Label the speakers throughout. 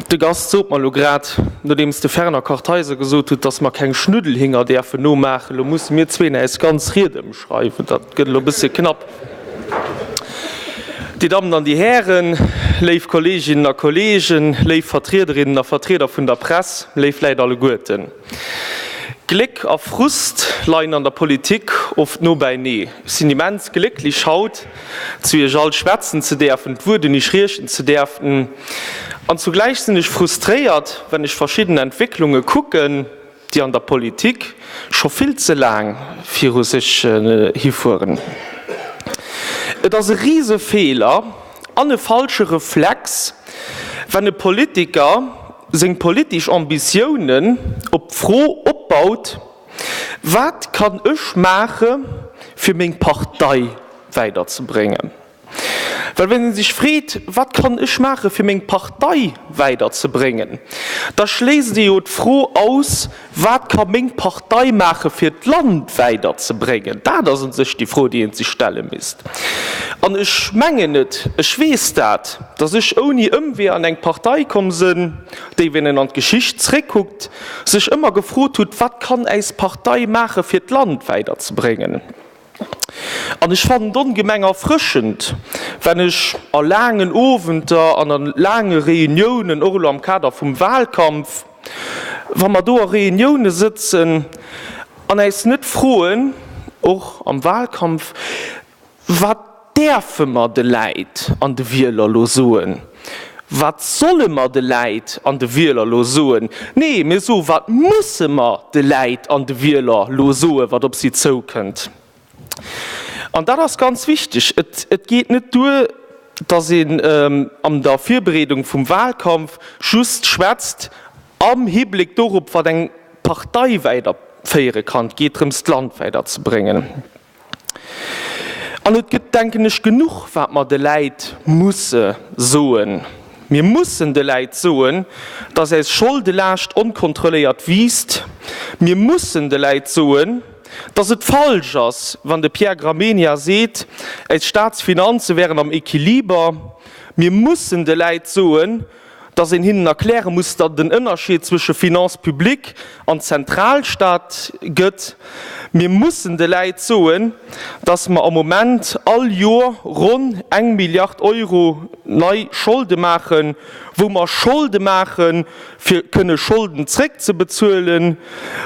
Speaker 1: De Gast sot mer elo grad, nodeems de Fernand Kartheiser gesot huet, dass mer keng Schnuddelhinger däerfen nomaachen, elo musse mir zween äis ganz Ried ëmschreiwen. Dat gëtt elo e bësse knapp. Dir Dammen an Dir Hären, léif Kolleeginnen a Kolleegen, léif Vertriederinnen a Vertrieder vun der Press, léif Läit alleguerten. Gléck a Frust leien an der Politik oft no beinee. Ech sinn immens glécklich haut zu Iech all schwätzen ze däerfen, d'Wuert un Iech riechten ze däerften. An zugläich sinn ech frustréiert, wenn ech verschidden Entwécklunge kucken, déi an der Politik scho vill ze laang viru sech hifueren. Et ass e Risefeeler an e falsche Reflex, wenn e Politiker seng politesch Ambitiounen op d'Fro opbaut, Wat kann ech maache fir meng Partei weiderzebréngen? Well wenn ee sech freet, Wat kann ech maache fir meng Partei weiderzebréngen? da schléisst ee jo d'Fro aus, Wat ka meng Partei maache fir d'Land weiderzebréngen? Dat ass u sech déi Fro, déi ee sech stelle misst. An ech mengen net, ech weess dat, datt ech ouni Ëmweeër an eng Partei komm sënn, déi, wenn een an d'Geschicht zréckkuckt, sech ëmmer gefrot hutt, Wat kann äis Partei maache fir d'Land weiderzebréngen? An ech fannen et ongemeng erfrëschend, wenn ech a laangen Owenter an a laange Reuniounen, och elo am Kader vum Wahlkampf, wa mer do a Reunioune sëtzen an äis net froen, och am Wahlkampf, Wat däerfe mer de Läit an de Wieler elo soen? Wat solle mer de Läit an de Wieler elo soen? Nee, mir soe wat musse mer de Läit an de Wieler elo soen, wat op si zoukënnt. An dat ass ganz wichteg. Et geet net duer, datt een an der Virbereedung vum Wahlkampf just schwätzt am Hibléck dorop, wat eng Partei weiderféiere kann. Et geet drëms, d'Land weiderzebréngen. An et gëtt, denken ech, genuch, wat mer de Läit musse soen. Mir mussen de Läit soen, dass äis Scholdelaascht onkontrolléiert wiisst. Mir mussen de Läit soen, dass et falsch ass, wann de Pierre Gramegna seet, äis Staatsfinanze wären am Equiliber. Mir mussen de Läit soen, dass een hinnen erkläre muss, datt et en Ënnerscheed zwësche Finances publiques an Zentralstaat gëtt. Mir mussen de Läit soen, dass mer am Moment all Jor ronn eng Milliard Euro nei Scholde maachen, wou mer Scholde maachen, fir kënne Scholden zréckzebezuelen.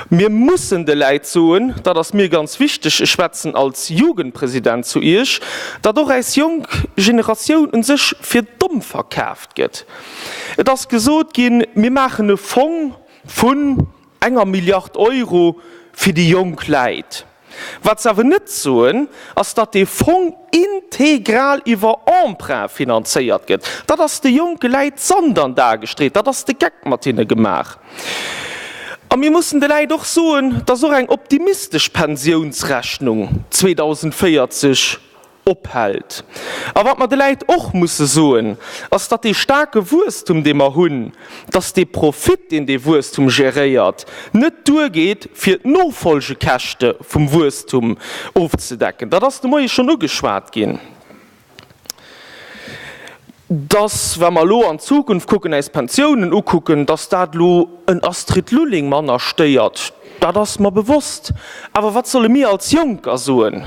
Speaker 1: Mir mussen de Läit soen, dat ass mir ganz wichteg, ech schwätzen als Jugendpresident zu Iech, datt och äis jonk Generatioun u sech fir domm verkaaft gëtt. Et ass gesot ginn, mir maachen e Fong vun enger Milliard Euro fir déi jonk Läit. Wat se awer net soen, ass, datt dee Fong integral iwwer Emprunt finanzéiert gëtt. Dat ass de jonke Läit Sand an d'Ae gestreet, dat ass de Geck mat hinne gemaach. A mir mussen de Läit och soen, datt och eng optimistesch Pensiounsrechnung 2040 ophält. A wat mer de Läit och musse soen, ass, datt dee staarke Wuesstum, dee mer hunn, datt dee Profit, deen dee Wuesstum geréiert, net duergeet, fir d'Nofolgekäschte vum Wuesstum ofzedecken. Dat ass de Moie schonn ugeschwat ginn. Dass, wa mer elo an d'Zukunft kucken, äis Pensiounen ukucken, dass dat elo en Astrid Lulling manner stéiert, dat ass mer bewosst. Awer wat solle mir als Jonker soen?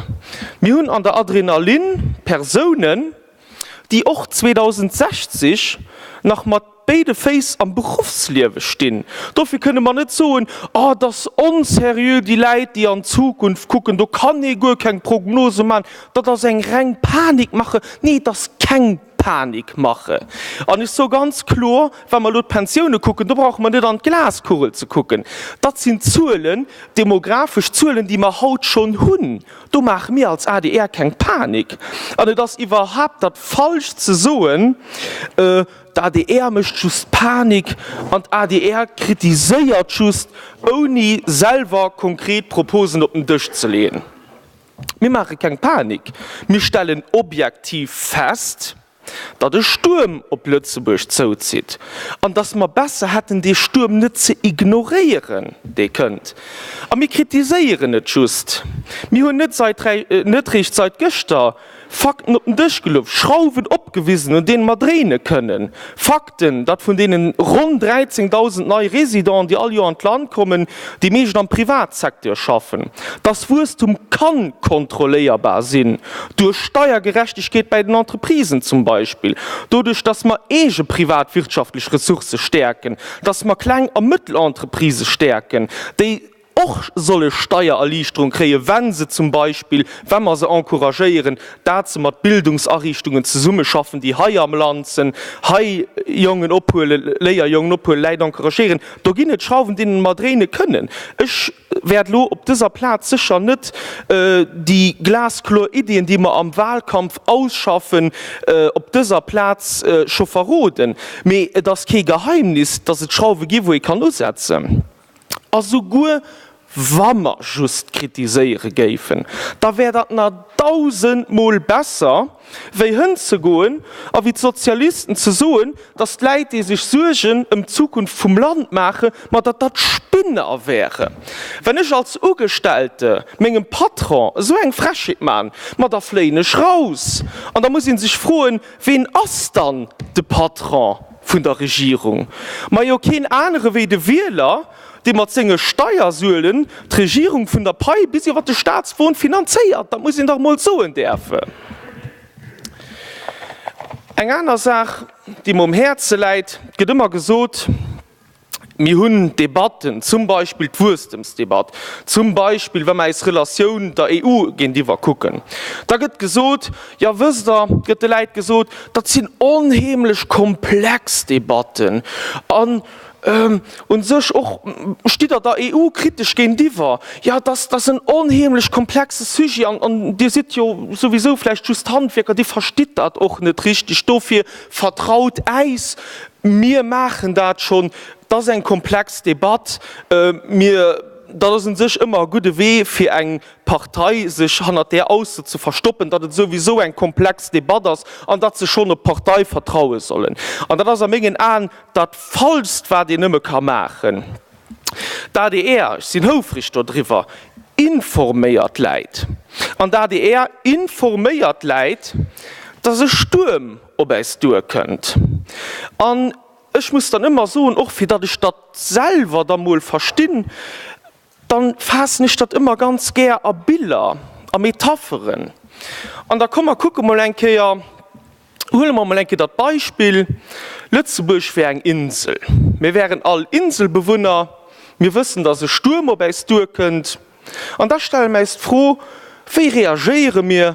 Speaker 1: Mir hunn an der Adrenalin Persounen, déi och 2060 nach mat béide Féiss am Beruffsliewe stinn. Dofir kënne mer net soen, Oh, et ass onseriö, déi Läit, déi an d'Zukunft kucken, do kann ee guer keng Prognose maachen, dat ass eng reng Panikmache. Nee, et ass keng Panikmache. An ech soe ganz kloer, wa mer elo d'Pensioune kucken, do brauche mer net an d'Glaskugel ze kucken, dat sinn Zuelen, demografesch Zuelen, déi mer haut schonn hunn. Do maache mir als adr keng Panik. An et ass iwwerhaupt dat Falscht ze soen, D'ADR mécht just Panik an d'ADR kritiséiert just, ouni selwer konkret Proposen op den Dësch ze leeën. Mir maache keng Panik, mir stellen objektiv fest, datt e Stuerm op Lëtzebuerg zouzitt an datt mer besser hätten, dee Stuerm net ze ignoréieren, dee kënnt. A mir kritiséieren net just, mir hunn net seit, net réischt seit gëschter. Fakten op den Dësch gelueft, Schrauwen opgewisen, un deene mer dréine kënnen. Fakten, datt vun deenen ronn 13.000 nei Residenten, déi all Joer an d'Land kommen, déi meescht am Privatsecteur schaffen. Datt Wuesstum kann kontrolléierbar sinn, duerch Steiergerechtegkeet bäi den Entreprisen zum Beispill, doduerch datt mer eege privatwirtschaftlech Ressourcë stäerken, datt mer Kleng a Mëttelentreprisë stäerken, déi och solle Steiererliichterung kréien, wa se zum Beispill, wa mer se encouragéieren, dat se mat Bildungsariichtungen zesummeschaffen, déi hei am Land sinn, hei Jongen ophuelen, Léierjongen ophuelen, Läit encouragéieren. Do ginn et Schrauwen, deenen mer dréine kënnen. Ech wäert elo op dëser Plaz sécher net déi glaskloer Iddien, déi mer am Wahlkampf ausschaffen, op dëser Plaz scho verroden, mee et ass kee Geheimnis, dass et Schrauwe gi wou ee kann usetzen. A souguer wa mer just kritiséiere géifen, da wär dat nach dausendmol besser, wéi hënzegoen a wéi d'Sozialisten ze soen, datt d'Läit, déi sech Suergen ëm d'Zukunft vum Land maachen, ma datt dat Spinner wäre. Wenn ech als Ugestellte mengem Patron esou eng Frechheet man, ma da fléien ech raus. An da muss ee sech froen, Ween ass dann de Patron vun der Regierung? Majo keen anere wéi de Wieler, dee mat senge Steiersuelen d'Regierung vun der Pai bis iwwer de Staatswon finanzéiert. Dat muss een dach emol soen däerfen. Eng aner Saach, déi mer um Häerze läit, Et gëtt ëmmer gesot, Mir hunn Debatten, zum Beispill d'Wuesstemsdebatt, zum Beispill wa mer eis Relatioun der EU géintiwwer kucken, da gëtt gesot, jo wësst Der, gëtt de Läit gesot, dat sinn onheemlech komplex Debatten an u sech och stitt Der der EU kritesch géintiwwer, jo dat ass en onheemlech komplexe Sujet an Dir sidd jo souwisou vläicht just Handwierker, Dir verstitt dat och net richteg, dofir vertraut äis, Mir maachen dat schonn. Et ass eng komplex Debatt. Mir, dat ass u sech ëmmer e gudde Wee fir eng Partei, sech hannert där Ausso ze verstoppen, datt et souwisou eng komplex Debatt ass an datt se schonn op d'Partei vertraue sollen. An dat ass a mengen Aen dat Falschst, wat een nëmme ka maachen. D'adr, ech sinn houfreg dodriwwer, informéiert Läit. An d'adr informéiert Läit, datt e Stuerm op äis duerkënnt. An ech muss dann ëmmer soen, och fir datt ech dat selwer da mol verstinn, da faassen ech dat ëmmer ganz gär a Biller, a Metapheren. An da komm mer kucke mol eng Kéier, huele mer mol eng Kéier dat Beispill, Lëtzebuerg wär eng Insel. Mir wären all Inselbewunner, mir wëssen, datt e Stuerm op äis duerkënnt. An da stelle mer äis d'Fro, Wéi reagéiere mir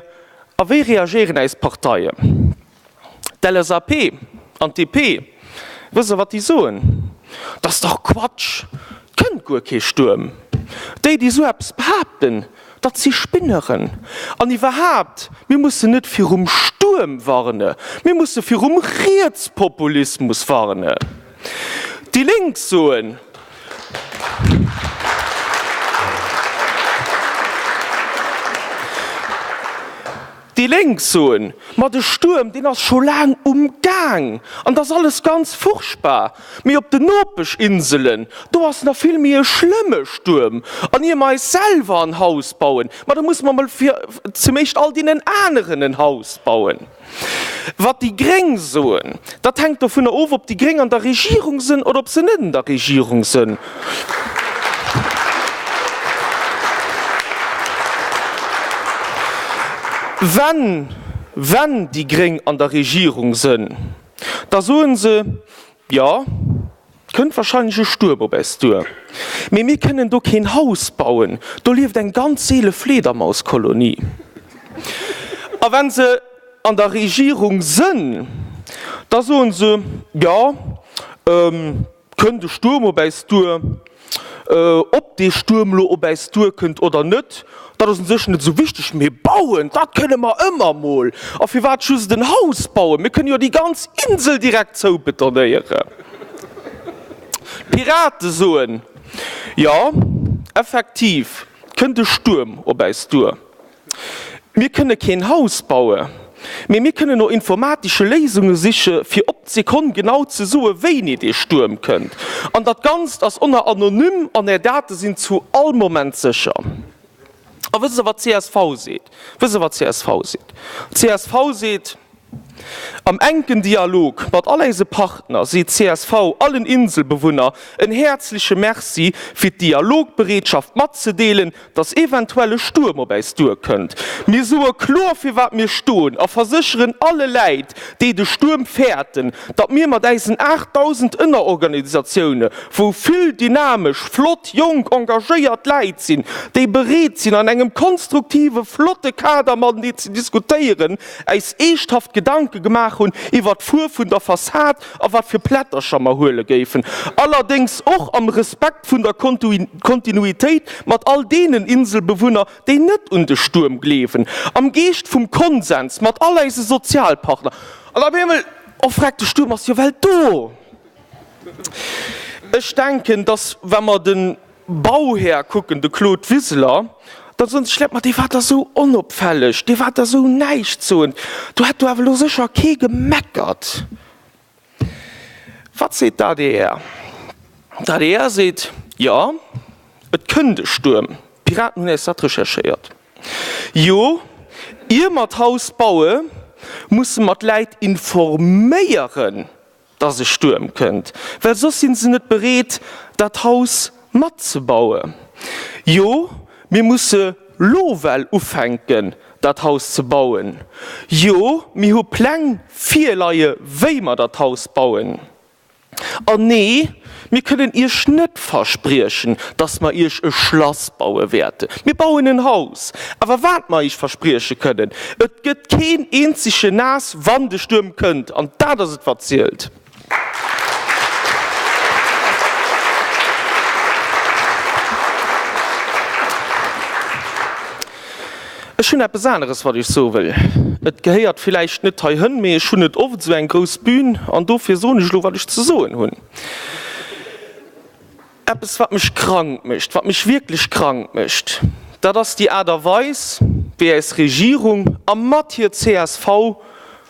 Speaker 1: a wéi reagéieren äis Parteien? D'LSAP an d'DP, wësst Der, wat déi soen? Dat ass dach Quatsch, 't kënnt guer kee Stuerm. Déi, déi esou eppes behaapten, dat si Spinneren. An iwwerhaapt, mir mussen net virum Stuerm warne, mir musse virum Rietspopulismus warne. Déi Lénk soen. Déi Lénk soen, Ma de Stuerm, deen ass scho laang um Gaang an 't ass alles ganz furchtbar. Mee op den Nopeschinselen, do ass nach vill méi e schlëmme Stuerm. An ier mer eis selwer en Haus bauen, ma da musse mer mol fir zum éischt all deenen aneren en Haus bauen. Wat déi Gréng soen, dat hänkt dovunner of, ob déi Gréng an der Regierung sënn oder ob se net an der Regierung sënn. Wenn, wenn déi Gréng an der Regierung sënn, da soe se, Jo, kënnt wahrscheinlech e Stuerm op äis duer, mee mir kënnen do keen Haus bauen, do lieft eng ganz seele Fleedermauskolonie. A wenn se an der Regierung sënn, da soen se, Jo, kënnt e Stuerm op äis duer, Ob dee Stuerm elo op äis duerkënnt oder net, dat ass u sech net esou wichteg. Mee bauen, dat kënne mer ëmmer mol. A firwat just en Haus bauen? Mir kënne jo déi ganz Insel direkt zoubetonéieren. D'Pirate soen, Jo, effektiv kënnt e Stuerm op äis duer. Mir kënne keen Haus baue, mee mir kënnen no informatesche Léisunge siche fir op d'Sekonn genau ze soe wéini dee Stuerm kënnt. An dat Ganzt ass oner anonym an är Date sinn zu all Moment sécher. A wësst Der, wat csv seet? Wësst Der, wat csv seet? Csv seet, Am enken Dialog mat all eise Partner seet csv allen Inselbewunner en häerzleche Merci fir d'Dialogbereetschaft matzedeelen, dass eventuell e Stuerm op äis duerkënnt. Mir soe kloer fir wat mir stoen a versécheren alle Läit, déi de Stuerm fäerten, datt mir mat äisen 8.000 Ënnerorganisatioune, wou vill dynamesch, flott, jonk, engagéiert Läit sinn, déi bereet sinn an engem konstruktive, flotte Kader matenee ze diskutéieren, äis eeschthaft Gedanke gemaach hunn iwwer d'Fuerf vun der Fassad a wat fir Plättercher mer huele géifen, allerdéngs och am Respekt vun der Kontinuitéit mat all deenen Inselbewunner, déi net un de Stuerm gleewen, am Geescht vum Konsens mat all äise Sozialpartner. An op eemol, oh freck, de Stuerm ass jo well do! Ech denken, dass, wa mer de Bauhär kucken, de Claude Wiseler, da soen sech d'Leit, Ma dee war da sou onopfälleg, dee war da sou näischtsoend, do hätt do awer elo sécher kee gemeckert. Wat seet d'ADR? D'ADR seet, Jo, et kënnt e Stuerm. D'Piraten hunn äis dat recherchéiert. Jo, ier mer d'Haus baue, musse mer d'Läit informéieren. dass e Stuerm kënnt, well soss si se net bereet, dat Haus matzebaue. Jo, mir musse lo well ufänken, dat Haus ze bauen. Jo, mir hu Pläng virleie wéi mer dat Haus bauen. An nee, mir kënnen Iech net verspriechen, dass mer Iech e Schlass baue wäerte. Mir bauen en Haus. Awer wat mer Iech versprieche kënnen, Et gëtt keen eenzege naass, wann de Stuerm kënnt. An dat ass et, wat zielt. Ech hunn eppes aneres, wat ech soe wëll. Et gehéiert villäicht net heihin, mee ech hunn net oft esou eng grouss Bühn an dofir soen ech elo, wat ech ze soen hunn. Eppes, wat mech krank mécht, wat mech wierklech krank mécht, dat ass déi Aart a Weis, wéi eis Regierung a mat hir csv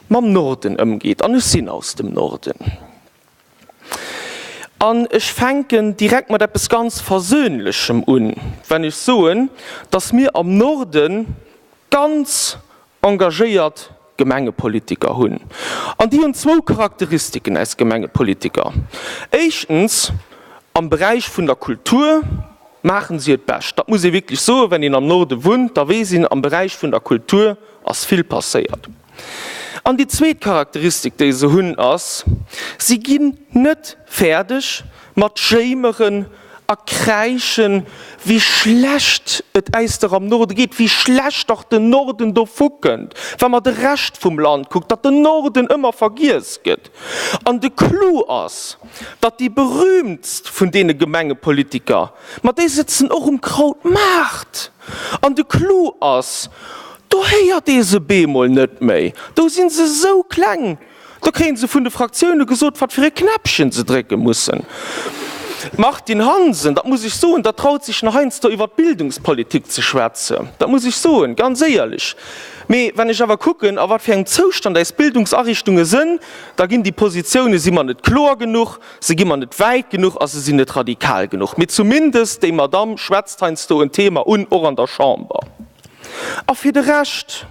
Speaker 1: mam Norden ëmgeet. An ech sinn aus dem Norden. An ech fänken direkt mat eppes ganz Versöhnlechem un, wenn ech soen, dass mir am Norde ganz engagéiert Gemengepolitiker hunn. An déi hunn zwou Charakteristiken, eis Gemengepolitiker. Éischtens, am Beräich vun der Kultur maachen si et bescht. Dat muss ee wierklech soen, wenn een am Norde wunnt, da weess een, am Beräich vun der Kultur ass vill passéiert. An déi zweet Charakteristik, déi se hunn, ass, si ginn net fäerdeg mat jéimeren a kräischen, wéi schlecht et äis dach am Norde geet, wéi schlecht dach den Norden dovukënnt, wa mer de Rescht vum Land kuckt, datt den Norden ëmmer vergiess gëtt. An de Clou ass, datt déi berühmtst vun deene Gemengepolitiker, ma déi sëtzen och um Krautmaart. An de Clou ass, do héiert ee se bemol net méi, do si se esou kleng, Do kréien se vun de Fraktioune gesot, wat fir e Knäppchen se drécke mussen. D'Martine Hansen, dat muss ech soen, dat traut sech nach heiansdo iwwer d'Bildungspolitik ze schwätzen, dat muss ech soen, ganz éierlech. Mee wann ech awer kucken, a wat fir engem Zoustand eis Bildungsariichtunge sënn, da ginn déi Positioune si mer net kloer genuch, se gi mer net wäit genuch a se sinn net radikal genuch. Mee zumindest déi Madamm schwätzt heiansdo en Thema un, och an der Chamber. A fir de Rescht,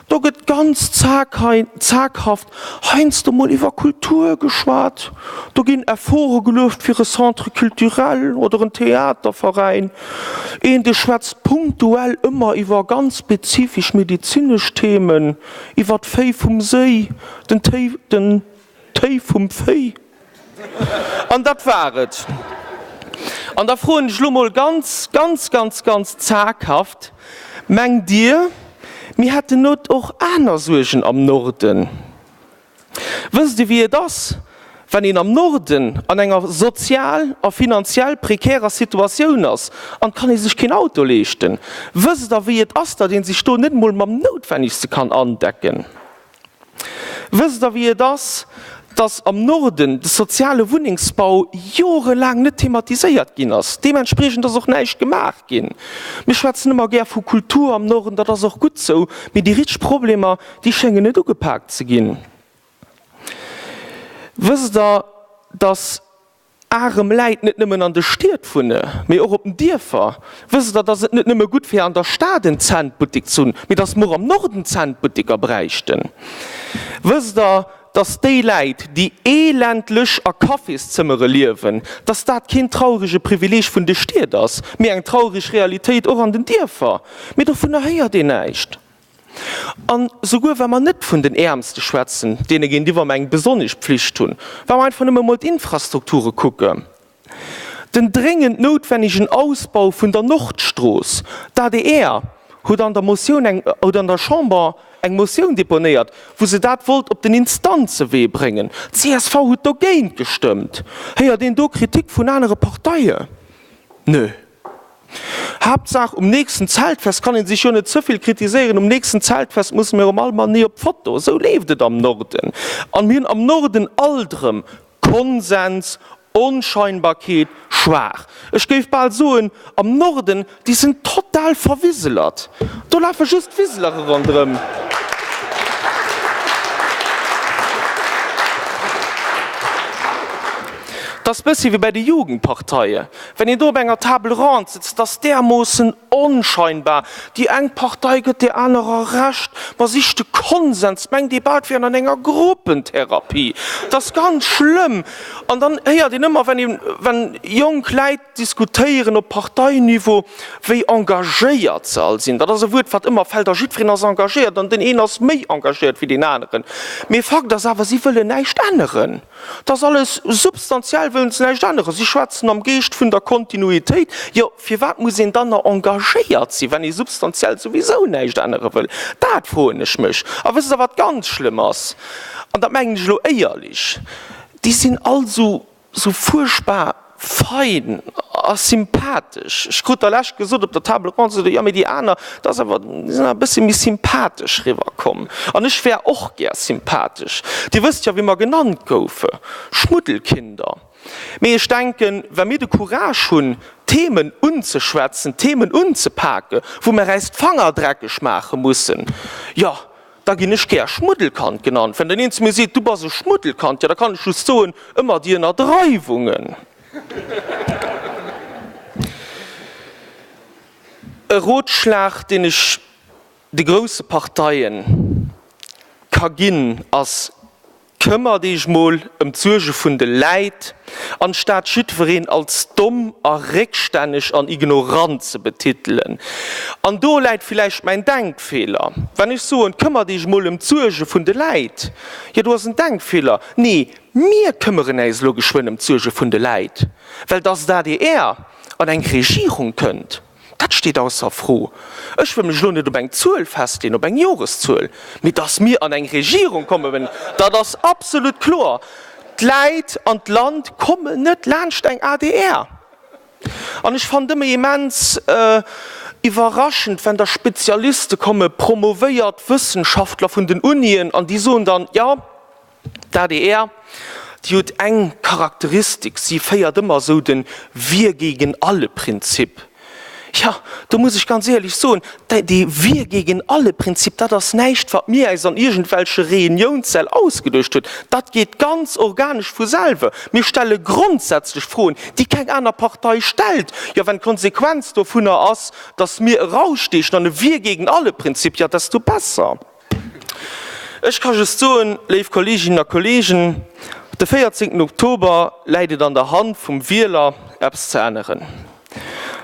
Speaker 1: do gëtt ganz zaghaft heiansdo mol iwwer Kultur geschwat, do ginn Efforte gelueft fir e Centre culturel oder en Theaterveräin, een dee schwätzt punktuell ëmmer iwwer ganz spezifesch medezinesch Themen, iwwer d'Véi vum Séi, den Téi, den. Téi vum Véi. An dat war et. An da froen ech elo mol ganz, ganz, ganz, ganz zaghaft, Mengt Dir, mir hätten net och aner Suergen am Norden? Wësst Dir, wéi et ass, wann een am Norden an enger sozial a finanziell prekärer Situatioun ass an et kann ee sech keen Auto leeschten? Wësst Der, wéi et ass, datt ee sech do net emol mam Noutwennegste kann andecken? Wësst Der, wéi et ass, dass am Norden de soziale Wunnengsbau jorelaang net thematiséiert ginn ass? Deementspriechend ass och näischt gemaach ginn. Mir schwätzen ëmmer gär vu Kultur am Norden, dat ass och gutt sou, mee déi richteg Problemer, déi schéngen net ugepaakt ze ginn. Wësst Der, dass. Arem Läit net nëmmen an de Stied wunne, mee och op den Dierfer? Wësst Der, dass et net nëmme gutt wär, an der Stad en Centbuttek ze hunn, mee dass mer och am Norden Centbutteker bräichten? Wësst Der, dass déi Läit, déi elendlech a Cafészëmmere liewen, dass dat keen traurege Privileeg vun de Stied ass, mee eng traureg Realitéit och an den Dierfer? Mee dovunner héiert een näischt. An souguer wa mer net vun den Äermste schwätzen, deene géintiwwer mer eng besonnesch Pflicht hunn, wa mer einfach nëmme emol d'Infrastrukture kucken, den dréngend noutwennegen Ausbau vun der Nordstrooss, d'ADR huet an der Motioun eng, huet an der Chamber eng Motioun deponéiert, wou se dat wollt op den Instanzewee bréngen. D'CSV huet dogéint gestëmmt. Héiert een do Kritik vun anere Parteien? Nö. Haaptsaach um nächsten Zeltfest kann een sech jo net ze vill kritiséieren, um nächsten Zeltfest musse mir erëm all matenee op d'Foto. Esou leeft et am Norden. An mir hunn am Norden alt erëm Konsens, Onscheinbarkeet, schwaach. Ech géif bal soen, am Norden, déi sinn total verwiselert. Do lafe just Wiselere ronderëm. 't ass bëssi wéi bei de Jugendparteie. Wenn een do op enger Table ronde sëtzt, 't ass därmoossen onscheinbar. Déi eng Partei gëtt där anerer Recht, ma sicht de Konsens, mengt ee bal, 't wier een an enger Gruppentherapie. 't ass ganz schlëmm. An dann héiert een ëmmer, wenn een, wenn jonk Läit diskutéieren op Parteiniveau, wéi engagéiert se all sinn. Dat ass e Wuert, wat ëmmer fält a jiddwereen ass engagéiert an den een ass méi engagéiert wéi deen aneren. Mee Fakt ass awer, si wëllen näischt änneren. 't ass alles substantiell, wëllen se näischt änneren. Si schwätzen am Geescht vun der Kontinuitéit. Jo, firwat muss een dann nach engagéiert sinn, wenn ee substantiell souwisou näischt ännere wëll? Dat froen ech mech. A wësst Der, wat ganz schlëmm ass? An dat mengen ech elo éierlech, Déi sinn all esou Sou fuerchtbar fein a sympathesch. Ech krut der lescht gesot op der Table ronde, sot e, jo mee déi aner, dat ass awer, déi sinn awer e bësse méi sympathesch riwwerkomm. An ech wär och gär sympathesch. Dir wësst jo wéi mer genannt goufe, Schmuddelkinder. Mee ech denken, wa mir de Courage hunn, Themen unzeschwätzen, Themen unzepake wou mer äis d'Fanger dreckeg maache mussen, jo, Da ginn ech gär Schmuddelkand genannt. Wenn dann een zu mir seet, du bass e Schmuddelkand, jo da kann ech just soen, ëmmer déi Ënnerdreiwungen. E Rotschlag, deen ech de grousse Parteien ka ginn, ass, Këmmert Eech mol ëm d'Suerge vun de Läit, anstaat jiddwereen als domm a réckstänneg an ignorant ze betitelen. An do läit villäicht mäin Denkfeeler, wenn ech soen, këmmert Eech mol ëm d'Suerge vun de Läit. Jo, do ass en Denkfeeler. Nee, mir këmmeren äis elo geschwënn ëm d'Suerge vun de Läit, well dass d'ADR an eng Regierung kënnt. Dat steet ausser Fro. Ech wëll mech elo net op eng Zuel festleeën, op eng Joreszuel, mee dass mir an eng Regierung komme, dat ass absolut kloer. D'Läit an d'Land kommen net laanscht eng adr. An ech fannen et ëmmer immens iwwerraschend, wenn da Spezialiste kommen, promovéiert Wëssenschaftler vun den Unien, an déi soen dann, jo, D'ADR, déi huet eng Charakteristik, si féiert ëmmer esou den Wir-gegen-alle-Prinzip. Jo, do muss ech ganz éierlech soen, dee Wir-gegen-alle-Prinzip, dat ass näischt, wat mir äis an iergendwelche Reuniounssäll ausgeduecht hunn. Dat geet ganz organesch vu selwer. Mir stelle grondsätzlech Froen, déi keng aner Partei stellt. Jo, wenn d'Konsequenz dovunner ass, datt mir eraussteechen an e Wir-gegen-alle-Prinzip, jo, desto besser. Ech ka just soen, léif Kolleeginnen a Kolleegen, de 14 Oktober läit et an der Hand vum Wieler, eppes ze änneren.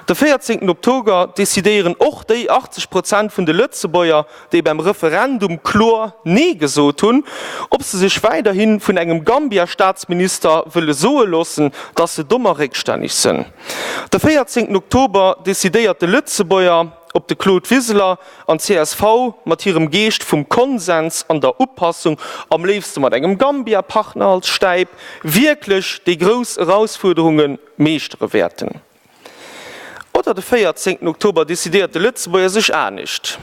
Speaker 1: De 14 Oktober decidéieren och déi 80 Prozent vun de Lëtzebuerger, déi beim Referendum kloer Nee gesot hunn, ob se sech weiderhi vun engem Gambia-Staatsminister wëlle soe loossen, datt se domm a réckstänneg sënn. De 14 Oktober decidéiert de Lëtzebuerger, ob de Claude Wiseler An csv mat hirem Geescht vum Konsens an der Upassung, am léifste mat engem Gambia-Partner als Stäip, wierklech déi grouss Erausfuerderunge meeschtere wäerten. Oder de 14 Oktober decidéiert de Lëtzebuerger sech anescht,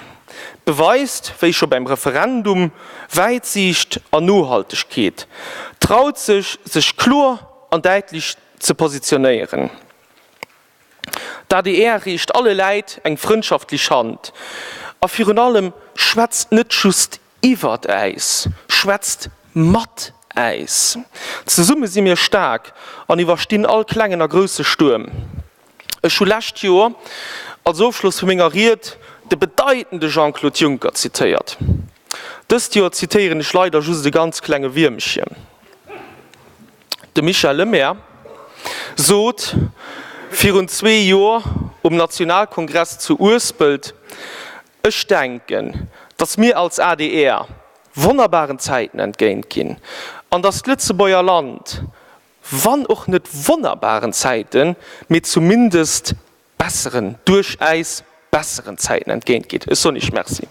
Speaker 1: beweist, wéi scho beim Referendum, Wäitsiicht an Nohaltegkeet, traut sech, sech kloer an däitlech ze positionéieren. D'ADR reecht alle Läit eng frëndschaftlech Hand. A virun allem, schwätzt net just iwwert äis, schwätzt mat äis. Zesumme si mir staark an iwwerstinn all klengen a grousse Stuerm. Ech hu lescht Joer als Ofschloss vu menger Ried de bedeitende Jean-Claude Juncker zitéiert. Dëst Joer zitéieren ech leider just e ganz klenge Wiermchen. De Michel Lemaire sot virun zwee Joer um Nationalkongress zu Uespelt, Ech denken, datt mir als adr wonnerbaren Zäiten entgéint ginn an datt d'Lëtzebuerger Land, wann och net wonnerbaren Zäiten, mee zumindest besseren, duerchaus besseren Zäiten entgéint geet. Ech soen Iech Merci.